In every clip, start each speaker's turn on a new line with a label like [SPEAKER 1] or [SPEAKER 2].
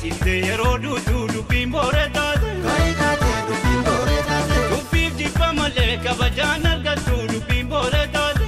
[SPEAKER 1] Cittee yeroo duutuu dubbiin booree taate. Dubbiif jibba malee kabajaan argattu dubbiin booree taate.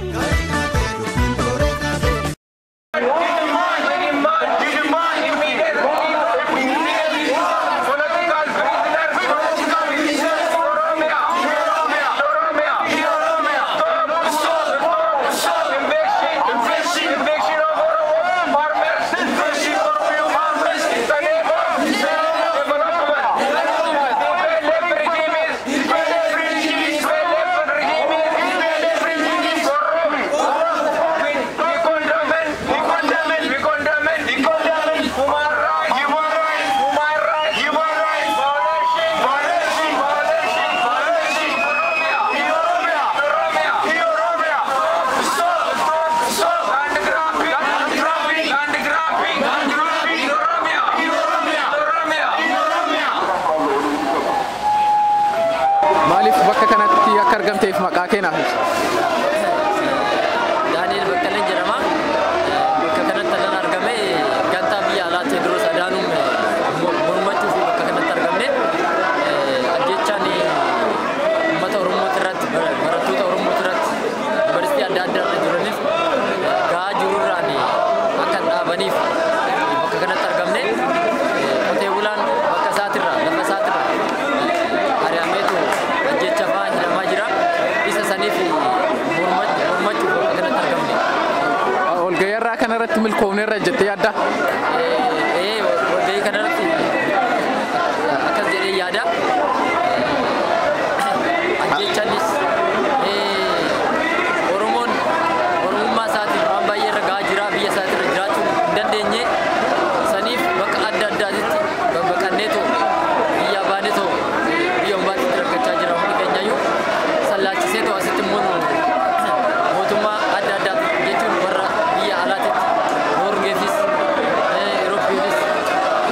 [SPEAKER 2] Maaliif bakka kanatti akka argamteef maqaa kee naaf ibsi.
[SPEAKER 3] Daani'el Baqqaleen jedhama. Bakka kanatti kan argame gantaa biyya alaa Teediroos Adaanuum mormachuuf bakka kanatti argamne. Ajjechaan uummata Oromoo irratti, barattoota Oromoo irratti, yuunivarsiitii adda addaa irra jiraniif gahaa jirurraan akka dhaabaniif bakka kanatti argamne. Qotee bulaan bakka isaatirra, lafa isaatirra ari'ameetu ajjecha fa'aa hidhamaa jira. Isa saniif mormachuuf bakka kanatti argamne.
[SPEAKER 2] Walgahii irraa kanarratti milkoofneerra jettee yaaddaa?
[SPEAKER 3] Walgahii kanarratti akkas jedhee yaada. Ajjechanis Oromoon Oromummaa isaatiin waan baay'ee irra gahaa jira, biyya isaatirra jiraachuu hin dandeenye. Saniif bakka adda addaatitti baqanneetoo biyyaa baaneetoo biyya hombaatti rakkachaa jira hundi keenyayyuu. Sallaachiseetoo asitti immoo mootummaa adda addaatti jechuun warra biyya alaatitti Noorgeefis Euroopiifis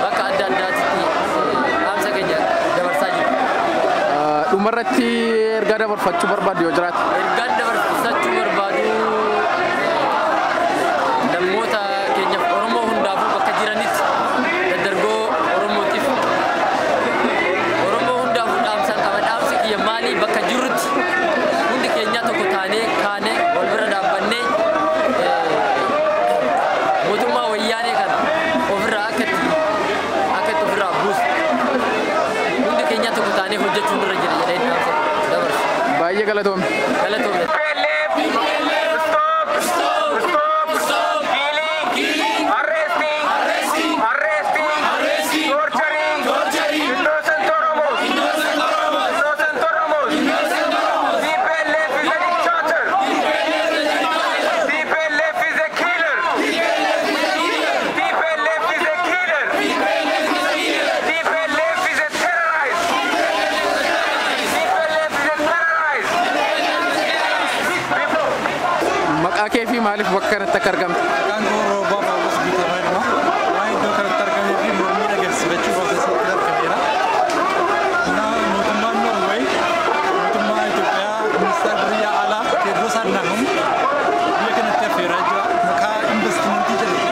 [SPEAKER 3] bakka adda addaatitti dhaamsa keenya dabarsaa jiru.
[SPEAKER 2] Dhumarratti ergaa dabarfachuu barbaaddu yoo jiraate.
[SPEAKER 3] Ergaan dabarsachuu barbaadu namoota keenyaaf, Oromoo hundaafuu, bakka jiranitti daddargoo Oromootiif, Oromoo hundaafuu dhaamsaan qaba. Dhaamsi kiyya maali? Bakka jirrutti hundi keenyaa tokko taanee kaanee wal bira dhaabbannee mootummaa wayyaanee kana ofirraa akka itti ofirraa buusu hundi keenyaa tokko taanee hojjechuun irra jira jedhee dhaamsa dabarsa.
[SPEAKER 2] Baay'ee galatoomne.
[SPEAKER 3] Galatoomne.
[SPEAKER 4] Stop! Stop! Stop! Killing! Arresting! Arresting! Torturing! Innocent Oromos! Innocent Oromos! TPLF is a dictator! TPLF is a killer! TPLF is a killer! TPLF is a terrorist! TPLF is a terrorist!
[SPEAKER 2] Maqaa kee fi maaliif bakka kanatti akka argamte?
[SPEAKER 5] Maqaan koo Roobaa Paawulos Guutamaa jedhama. Waan iddoo kanatti argamee fi mormii dhageessifachuuf asitti argameera. Mootummaan Noorweey mootummaa Itoophiyaa ministeera biyya alaa Teediroos Adhanom biyya kanatti affeeraa jira. Maqaa investimentii jedhuun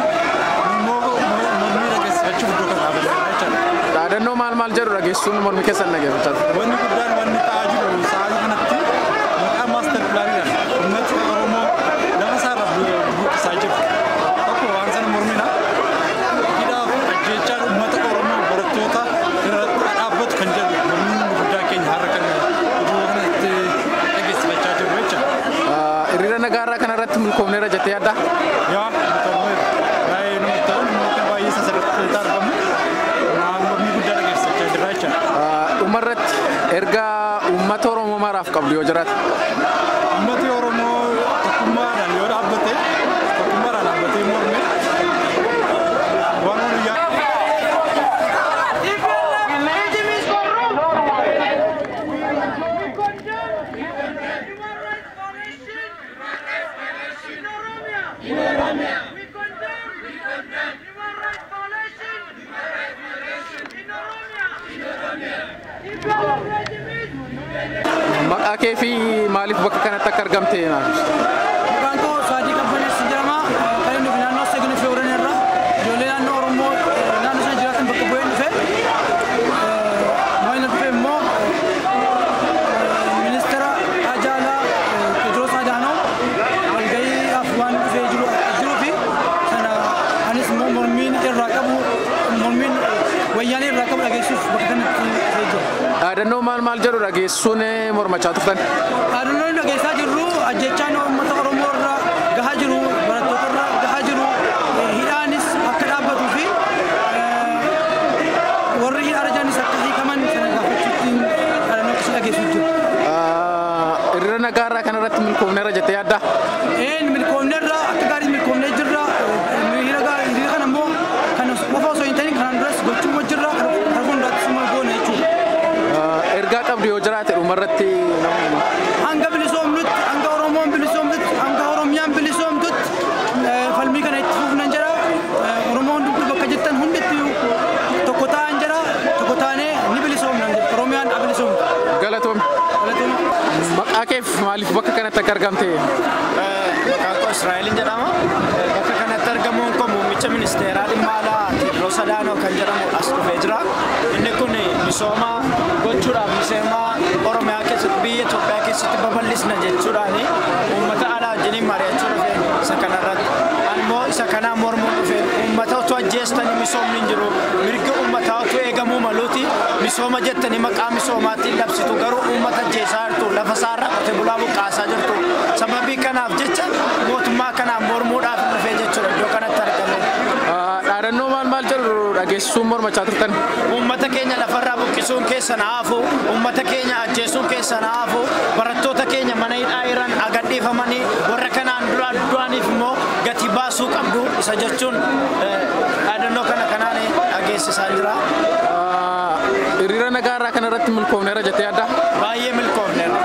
[SPEAKER 5] immoo mormii dhageessifachuuf iddoo kana dhaabanneera jechuudha.
[SPEAKER 2] Dhaadannoo maal maal jedhu dhageessuun mormii keessan dhageeffachaa?
[SPEAKER 5] Wanni guddaan wanni ta'aa jiru sa'aatii kanatti maqaa master planiidhaan uummata Oromoo lafa isaarraa buqqisaa jiru. Tokko waan sana mormina. Hidhaaf ajjeechaan uummata Oromoo barattoota irratti dhaabbatu kan jedhu mormiin guddaa keenya har'a kan iddoo kanatti dhageessifachaa jiru jechuudha.
[SPEAKER 2] Hiriira nagaarraa kanarratti milkoofneerra jettee yaaddaa?
[SPEAKER 5] Yaa, milkoofneera. Baay'ee namatti tola. Namoota baay'ee sasirratti argamu. Mormii guddaa dhageessifachaa jirra jechuudha.
[SPEAKER 2] Dhumarratti ergaa uummata Oromoo maraaf qabdu yoo jiraate.
[SPEAKER 5] Uummati Oromoo tokkummaadhaan yoo dhaabbate, tokkummaadhaan dhaabbatee morme waan yaa
[SPEAKER 6] We condemn human rights violation in Oromia. We condemn human rights violation in Oromia. TPLF regime is
[SPEAKER 2] Maqaa kee fi maaliif bakka kanatti akka argamte naaf ibsi.
[SPEAKER 7] Maqaan koo Saadii Qabbaneessi jedhama. Kan inni dhufe naannoo Seginii fi Oromia irraa. Ijoollee naannoo Oromoo naannoo sana jiraatan bakka bu'een bakka kanatti dhufee jira.
[SPEAKER 2] Dhaadannoo maal maal jedhu dhageessuun mormachaa turtan?
[SPEAKER 7] Dhaadannoo dhageessaa jirru ajjechaan uummata Oromoo irra gahaa jiru, barattoota irra gahaa jiru, hidhaanis akka dhaabbatuu fi warri hidhaa jiranis akka hiikaman sana gaafachuutti dhaadannoo akkasii dhageessuu jiru.
[SPEAKER 2] Hiriira nagaa irraa kanarratti milkoofneerra jettee yaaddaa?
[SPEAKER 7] Milkoofneerra, akka gaarii milkoofnee jirra. Hiriira kana immoo kan qofa osoo hin ta'in kanaan duras gochuu jirra, kan fuulduraattis immoo goona jechuudha.
[SPEAKER 2] Ergaa qabdu yoo jiraate dhumarratti namni.
[SPEAKER 7] Hanga bilisoomnutti, hanga Oromoon bilisoomtutti, hanga Oromiyaan bilisoomtutti falmii kana itti fufnan jedha. Oromoon hundumtuu bakka jettan hunditti tokko ta'an jedha. Tokko taanee ni bilisoomna jedha. Oromiyaan haa bilisoomtu.
[SPEAKER 2] Galatoomne.
[SPEAKER 7] Galatoomne.
[SPEAKER 2] Maqaa keef maaliif bakka kanatti akka argamte?
[SPEAKER 8] Maqaan koo Israa'eliin jedhama. Bakka kanatti argamuun koo muummicha ministeeraa dhimma alaa Teediroos Adaanoo kan jedhamu as dhufee jira. Inni kun misooma gochuudhaaf misooma Oromiyaa keessatti biyya Itoophiyaa keessatti babal'isna jechuudhaan uummata alaa wajjiniin mari'achuu dhufeen isa kanarratti. Ammoo isa kanaa mormuun dhufeen uummata utuu ajjeestanii misoomni hin jiru. Mirgi uummataa utuu eegamuu maluuti misooma jettanii maqaa misoomaatiin labsitu garuu uummata ajjeesaa jirtu, lafa isaarraa qote bulaa buqqaasaa jirtu. Sababii kanaaf jecha mootummaa kanaan mormuudhaaf dhufee jechuudha iddoo kanatti argamu.
[SPEAKER 2] Dhaadannoo maal maal jedhu dhageessisuun mormachaa turtan?
[SPEAKER 8] Uummata keenya lafarraa buqqisuun keessan haafu, uummata keenya ajjeesuun keessan haafu, barattoota keenya mana hidhaa jiran agadhiifamanii warra kanaan dura du'aniif immoo gatii baasuu qabdu isa jechuun dhaadannoo kana kanaan dhageessisaa jira.
[SPEAKER 2] Hiriira nagaa irraa kanarratti milkoofneerra jettee yaaddaa?
[SPEAKER 8] Baay'ee milkoofneerra.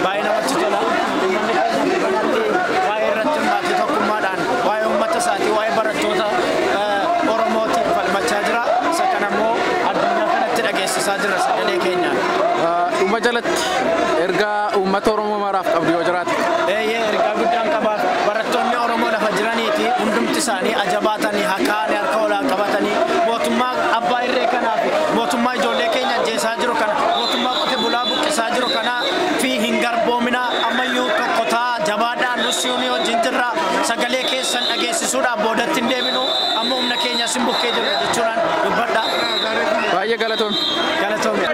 [SPEAKER 8] Baay'ee namatti tola. Uummanni keenya kanatti waa'ee irratti hirmaate tokkummaadhaan waa'ee uummata isaatii waa'ee barattoota Oromootiif falmachaa jira. Isa kana immoo addunyaa kanatti dhageessisaa jira sagalee keenyaan.
[SPEAKER 2] Dhuma jalatti ergaa uummata Oromoo maraaf qabdu yoo jiraate?
[SPEAKER 8] Eeyyee, ergaa guddaan qabaaf barattoonni Oromoo lafa jiraniiti hundumti isaanii ajabaatanii hakaanii harka olaa qabatanii mootummaa abbaa irree kanaaf mootummaa ijoollee keenya ajjeesaa jiru kana mootummaa qote bulaa buqqisaa jiru kana fi hin garboominaa ammayyuu tokko ta'a jabaadhaan nusi wajjin jirra sagalee keessan dhageessisuudhaan boodatti hin deebinu amma humna keenya sin bukkee jirra jechuudhaan dubbadha.
[SPEAKER 2] Baay'ee galatoomne.
[SPEAKER 8] Galatoomne.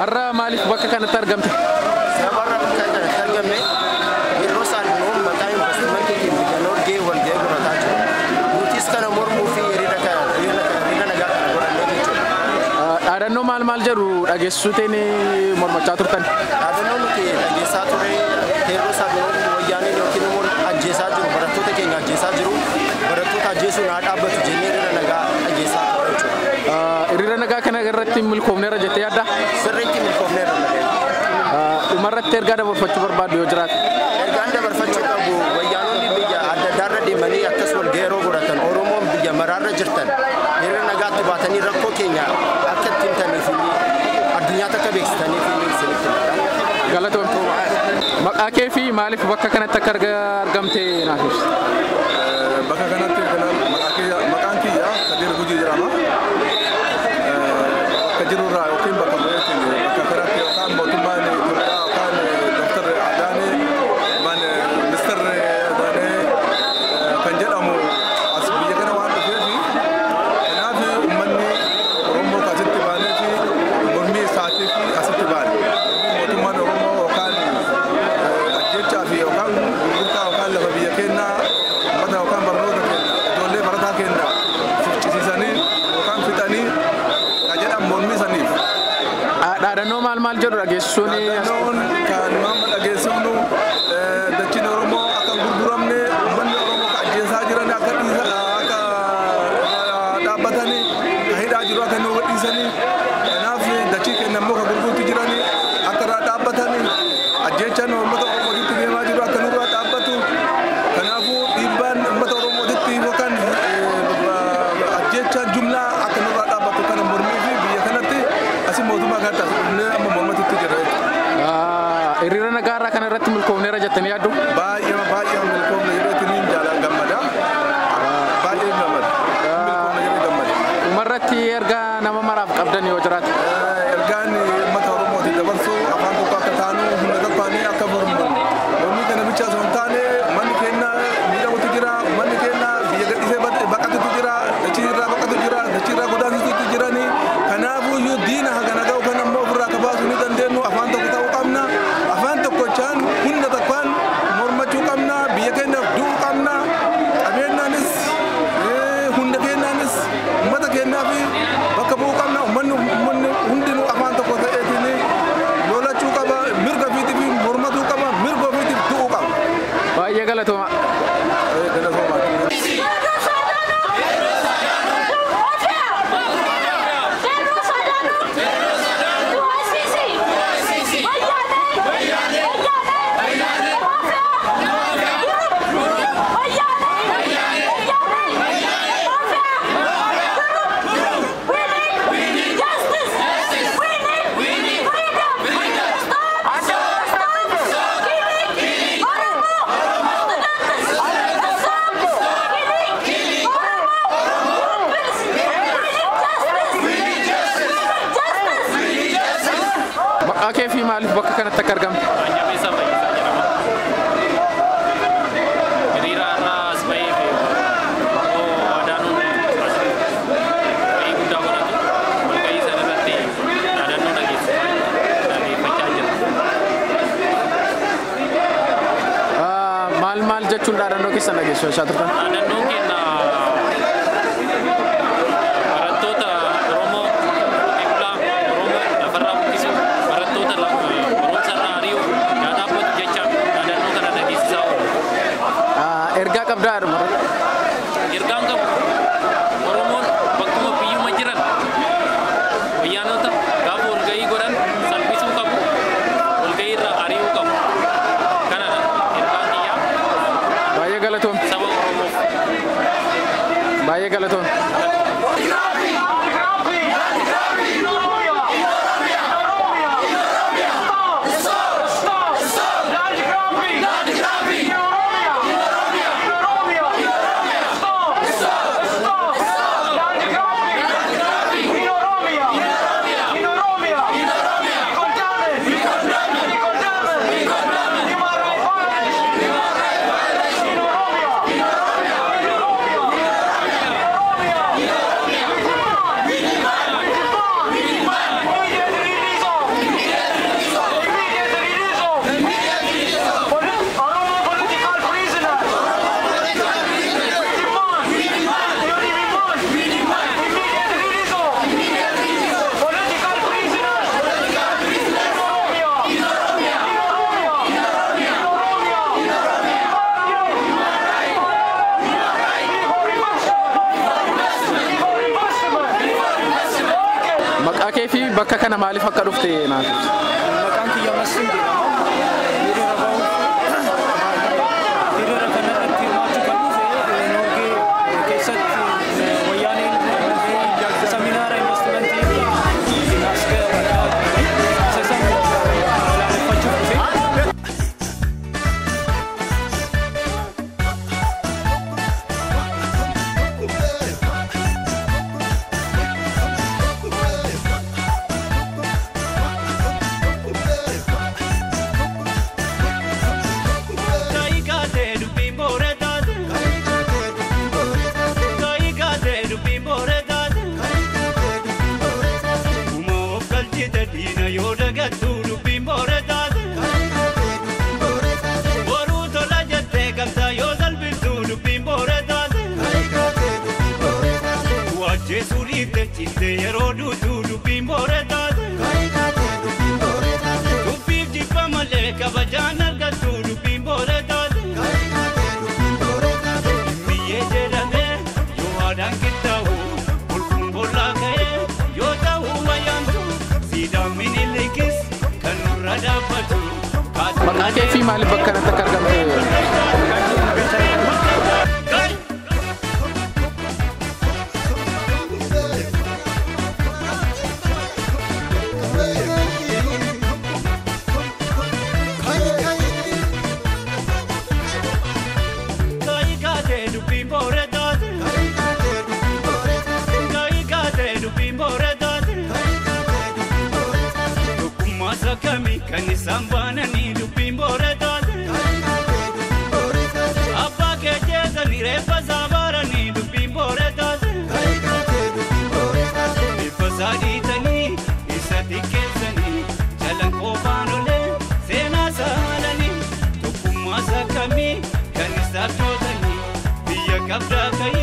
[SPEAKER 2] Har'a maaliif bakka kanatti argamte?
[SPEAKER 9] Sabarra bakka kanatti argamne yeroo isaan immoo maqaa investimentiin biyya Noorgee wal ga'ee godhataa jiru. Nutis kana mormuu fi hiriira nagaa kana godhannee jechuudha.
[SPEAKER 2] Dhaadannoo maal maal jedhu dhageessisuutiin mormachaa turtan?
[SPEAKER 9] Dhaadannoo nuti dhageessaa ture yeroo isaan wayyaaneen yookiin immoo ajjeesaa jiru barattoota keenya ajjeesaa jiru barattoota ajjeesuun haa dhaabbatu jennee hiriira nagaa dhageessaa ture jechuudha.
[SPEAKER 2] Hiriira nagaa kana irratti milkoofneerra jettee yaaddaa?
[SPEAKER 9] Sirriitti milkoofneerra malee.
[SPEAKER 2] Dhumarratti ergaa dabarfachuu barbaaddu yoo jiraate?
[SPEAKER 9] Ergaan dabarfachuu qabu wayyaanonni biyya adda addaarra deemanii akkas wal ga'ee yeroo godhatan Oromoon biyya maraarra jirtan hiriira nagaatti baatanii rakkoo keenya akka ittiin taniif addunyaatti akka beeksisaniif isinitti himata.
[SPEAKER 2] Galatoomne. Maqaa kee fi maaliif bakka kanatti akka argamte naaf ibsi.
[SPEAKER 10] Bakka kanatti maqaan kiyya Kadir Gujii jedhama. Bakka jiru irraa yookiin bakka bu'eetiin bakka kanatti yookaan mootummaan Itoophiyaa yookaan Dooktar Adaanee Ministeerri Adaanee kan jedhamu as biyya kana waan dhufeefi kanaaf uummanni Oromoo asitti baanee fi mormii isaatii fi asitti baane. Mootummaan Oromoo yookaan ajjechaa fi yookaan gurgurtaa yookaan lafa biyya keenyaa uummata yookaan barnoota keenya ijoollee barataa keenya ficcisiisanii yookaan fixanii kan jedhan mormii saniif.
[SPEAKER 2] Dhaadannoo maal maal jedhu dhageessisuun?
[SPEAKER 10] Dhaadannoon kan maama dhageessifnu dachiin Oromoo akka hin gurguramne, uummanni Oromoo kan ajjeesaa jiran akka akka dhaabbatanii, kan hidhaa jiru akka nu dhiisanii, kanaaf dachii keenya immoo kan gurguruutti jiranii akka irraa dhaabbatanii, ajjeechaan uummata Oromootitti deemaa jiru akka nurraa dhaabbatu, kanaafuu dhiibbaan uummata Oromootitti yookaan ajjeechaan jumlaa akka nurraa dhaabbatu kana mormii fi biyya kanatti asii mootummaa kanatti as dhufnee amma mormatutti jira jechuudha.
[SPEAKER 2] Hiriira nagaa irraa kana irratti milkoofneera jettanii yaaddu?
[SPEAKER 10] Baay'ee baay'ee milkoofne jedheetiin jaalaan gammada. Baay'ee gammada. Milkoofne jedhee gammada.
[SPEAKER 2] Umarratti ergaa nama maraaf qabdan yoo jiraate?
[SPEAKER 10] Ergaan uummata Oromootiif dabarsu afaan tokko akka taanu, humna tokkoanii akka mormannu. Mormii kana bicha osoo hin taane uummanni keenya miidhamutu jira, uummanni keenya biyya gadhiisee baqatutu jira, dachii irraa baqatu jira, dachii irraa godaansisutu jirani. Kanaafuyyuu diina hagana ga'u kan ammoo ofirraa akka baasuu ni dandeenyu afaan tokko ta'uu qabna. Afaan tokkochaan humna tokkoon mormachuu qabna, biyya keenyaaf du'uu qabna. Qabeenyaanis hunda keenyaanis uummata keenyaaf bakka bu'uu qabna. Uummanni hundinuu afaan tokko ta'eetiin lolachuu qaba, mirga ofiitiif mormatuu qaba, mirga ofiitiif du'uu qaba.
[SPEAKER 2] Baay'ee galatooma.
[SPEAKER 10] Galatooma.
[SPEAKER 2] Maqaa kee fi maaliif bakka kanatti akka argamte?
[SPEAKER 11] Jabeessaa Fayyisaa jedhama. Hiriira irraa as bahee fi obbo Adaanuun as walgahii guddaa godhatu. Walgahii sana irratti dhaadannoo dhageeffachaa jira.
[SPEAKER 2] Maal maal jechuun dhaadannoo keessan dhageessifachaa turtan?
[SPEAKER 11] Dhaadannoon keenya barattoota Oromoo qotee bulaa Oromoo lafarraa buqqisu, barattoota barumsa irraa ari'u yaa dhaabbatu jecha dhaadannoo kana dhageessisaa oolu.
[SPEAKER 2] Ergaa qabdaa dhuma irratti?
[SPEAKER 11] Ergaan qabu Oromoon bakkuma biyyuma jiran wayyaanota gaafa walgahii godhan salphisuu qabu, walgahii irraa ari'uu qabu. Kanadha ergaan kiyyaa.
[SPEAKER 2] Baay'ee galatoom.
[SPEAKER 11] Saba Oromoof.
[SPEAKER 2] Baay'ee galatoom. Maqaa kee fi bakka kana maaliif akka dhufte naaf ibsi?
[SPEAKER 12] Maqaan kiyya Massin jedhama. Hiriira bahuuf hiriira kana irratti hirmaachuu kan dhufe Noorgee keessatti wayyaaneen seminaara investimentii as isa san balaaleffachuuf dhufe.
[SPEAKER 1] Cittee yeroo duutuu dubbiin boore taate. Dubbiif jibba malee kabajaan argattu dubbiin boore taate. Biyyee jedhamee yoo aadaan qixxaawu bulkuun bollaa ka'ee yoo ta'u wayyaantu siidaan minilikis kan nurra dhaabbatu.
[SPEAKER 2] Maqaa kee fi maaliif bakka kanatti akka argamte?
[SPEAKER 1] Kaayikaatee dubbiin boore taate. Kaayikaatee dubbiin boore taate. Tokkummaa sakkamii kan isaan baananii dubbiin boore taate. Abbaa kee jeesanii reeffa isaa baaranii dubbiin boore taate. Reeffa isaa dhiitanii isa xiqqeessanii jalan qofaan olee seenaa saalanii tokkummaa sakkamii kan isaaf jootanii biyya qabdaa ka'ii.